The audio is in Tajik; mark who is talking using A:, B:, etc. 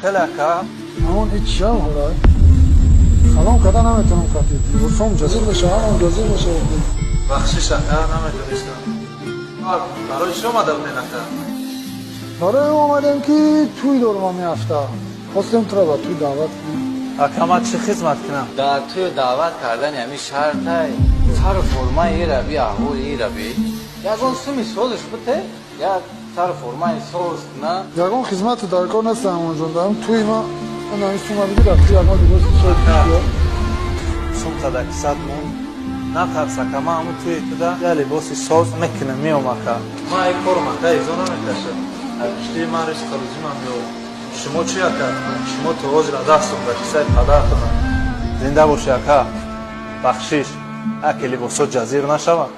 A: Хеле ака.
B: Ҳамон ҳеҷ чиам ҳора. Салом карда наметавонам хати. Либосом ҷазир мешавад, ҳамон ҷазир мешавад.
A: Бахшиш ака, наметонистам. Барои чӣ омада буден ака?
B: Барои омадем ки тӯй дорум ҳамин ҳафта. Хостем туро ба тӯй даъват кунем.
A: Ака, ман чӣ хизмат кунам?
C: Дар тӯй даъват кардани ҳамин шартай сару формаи ираби, аҳволи ираби. Ягон суми созиш буте, як сару формаи соз куна.
B: Ягон хизмату дар кор нест ҳамонҷон. Дар тӯи ма ана ин сума бигир, дар тӯи ягон либоси соз бигир.
A: Сум қадаки сад мон. Натарс ака, ман ҳамун тӯи туда я либоси соз мекунам, меом ака. Ман ай корум ака изо намекашад. Пуштии ман ризқу рӯзимам меояд. Шумо чӣ ака? Шумо то ҳозира дастум дар кисаи падаратона. Зинда бошӣ ака. Бахшиш. Аки либосҳо ҷазир нашаванд.